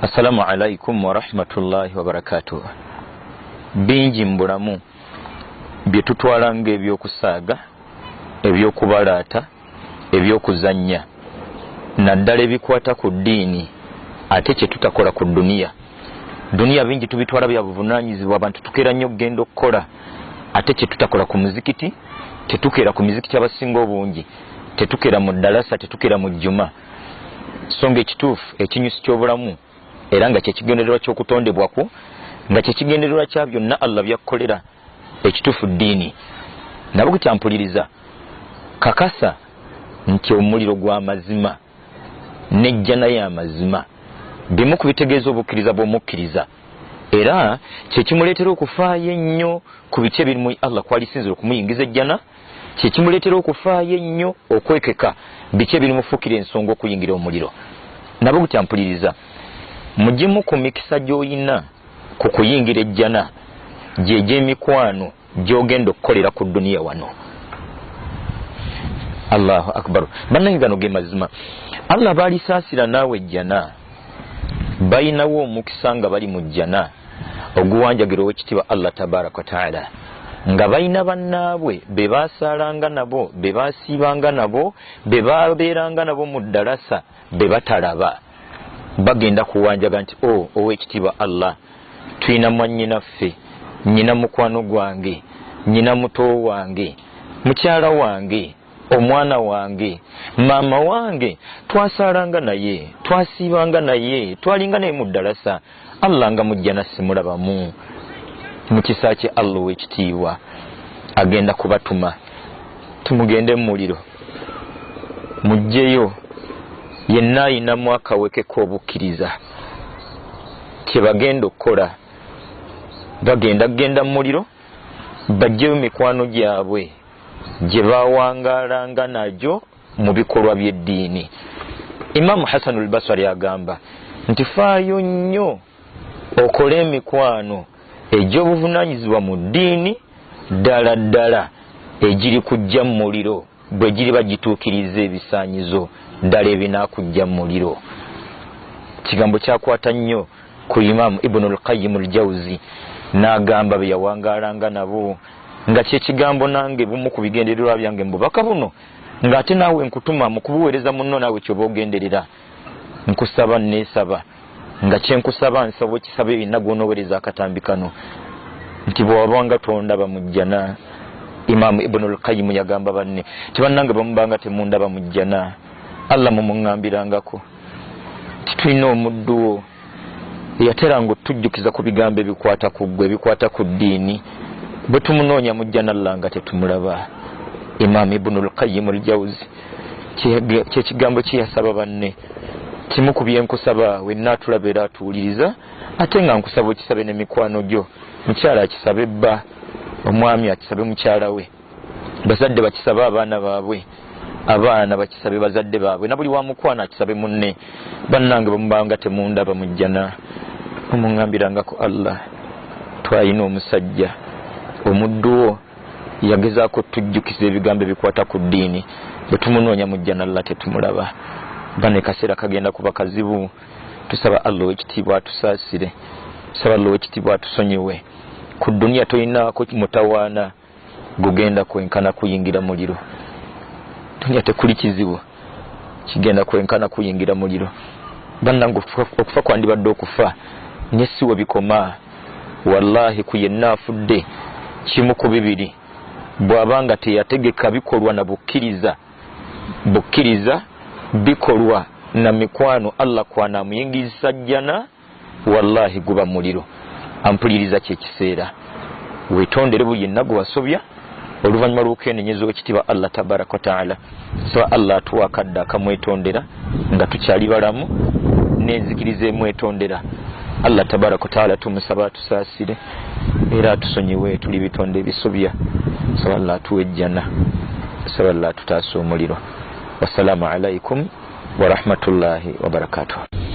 Assalamu alaikum warahmatullahi wabarakatuh. Bingi mu bulamu bye tutwala ng'ebyokusaaga, ebyokubalaata, ebyokuzannya, naddala ebikwata ku ddiini, ate kye tutakola ku duniya. Duniya bingi tubitwala bya buvunaanyizibwa, abantu tukeera nnyo okugenda okukola, ate kye tutakola ku muzikiti, tetukeera ku mizikiti abasinga obungi, tetukeera mu ddalasa, tetukeera mu jjuma. So nga ekituufu ekinyusi ky'obulamu, era nga kyekigendererwa ky'okutondebwa kwo, nga kyekigendererwa kya byonna Allah byakkolera, ekituufu ddiini. Nabo kukyampuliriza, kakasa nti omuliro gw'amazima n'ejjana y'amazima bimu ku bitegeeza obukkiriza bw'omukkiriza, era kyekimuleetera okufaayo ennyo ku biki ebirimu Allah kwalisinzira okumuyingiza ejjana, kyekimuleetera okufaayo ennyo okwekeka biki ebirimufuukira ensonga okuyingira omuliro. Nabo kukyampuliriza, mugimu ku mikisa gy'oyina ku kuyingira ejjana gye gy'emikwano gy'ogenda okukolera ku duniya wano. Allahu akbar. Bannange gano ge mazima. Allah baalisaasira naawe ejjana, balinawo omukisa nga bali mu jjana oguwanjagira ow'ekitiibwa Allah tabaraka wataala, nga balina bannaabwe be baasaalanga nabo, be baasiibanga nabo, be babeeranga nabo mu ddalasa, be batalaba. Bagenda kuwanjaga nti o ow'ekitiibwa Allah, tulina mwannyinaffe, nnyina mukwano gwange, nnyina muto wange, mukyala wange, omwana wange, maama wange, twasaalanga naye, twasiibanga naye, twalinga naye mu ddalasa, Allah nga mujjana simulabamu. Mu kisa kye Allah ow'ekitiibwa agenda kubatuma tumugende mu muliro, mugjeyo yenna ayinamu akaweke k'obukkiriza. Kye bagenda okukola, bagenda kugenda mu muliro bajjeyo mikwano gyabwe gye bawangaalanga nagyo mu bikolwa by'eddiini. Imaamu Hasanu al-Basri agamba nti faayo nnyo okole emikwano egy'obuvunaanyizibwa mu ddiini ddala ddala egiri kujja mu muliro bwe giriba gituukiriza ebisaanyizo ddala ebinaakujja mu muliro. Kigambo kyakwata nnyo ku Imaamu Ibnu al-Qayyim al-Jawzi, n'agamba be yawangaalanga nabo, nga kyekigambo nange bumu ku bigendererwa byange mu bubaka buno, ng'ate naawe nkutuma mu kubuweereza munno naawe ky'oba ogenderera. Nkusaba neesaba, nga kyenkusaba nsaba okisabe yenna gw'onooweereza akatambi kano, nti bw'wabanga tondaba mu jjana. Imaamu Ibnu al-Qayyim yagamba banne nti bannange bamubanga temundaba mu jjana, Allah mumuŋŋambirangako nti tulina omuddu wo eyateranga otujjukiza ku bigambo ebikwata ku ggwe, ebikwata ku ddiini, bwe tumunoonya mu jjana Allah nga tetumulaba. Imaamu Ibnu al-Qayyim al-Jawzi kyekigambo kye yasaba banne, kimu ku byenkusaba wenna atulaba era atuwuliriza, ate nga nkusaba okisabe ne mikwano gyo, mukyala akisabe bba, omwami akisabe mukyala we, bazadde bakisabe abaana baabwe, abaana bakisabe bazadde baabwe, na buli wa mukwano akisabe munne. Bannange bwemubanga temundaba mu jjana, mumuŋŋambirangako Allah twalina omusajja omuddu wo yagezaako tujjukiza ebigambo ebikwata ku ddiini, bwe tumunoonya mu jjana Allah tetumulaba. Bane kaseera kagenda kuba kazibu. Tusaba Allah ow'ekitiibwa atusaasire, tusaba Allah ow'ekitiibwa atusonyiwe. Ku duniya tolinaako mutawaana gugenda kwenkana kuyingira muliro. Duniya tekuli kizibu kigenda kwenkana kuyingira muliro. Bannange okufa kwandibadde okufa, naye si we bikoma. Wallahi ku yenna afudde kimu ku bibiri, bw'aba nga teyategeka bikolwa na bukkiriza, bukkiriza bikolwa na mikwano Allah kwanaamuyingizisa jjana, wallahi guba muliro. Ampuliriza kyekiseera weetondere buli yenna gwe wasobya oluvannyuma lw'okwenenyeza ow'ekitiibwa Allah tabaraka wataala. Saba Allah atuwa akadde akamwetondera nga tukyali balamu n'enzikiriza emwetondera. Allah tabaraka wataala tumusaba atusaasire era atusonyiwe, tuli bitonde ebisobya. Saba Allah atuwe ejjana, saba Allah atutaase omuliro. Wassalaamu alaikum warahmatullahi wabarakatuh.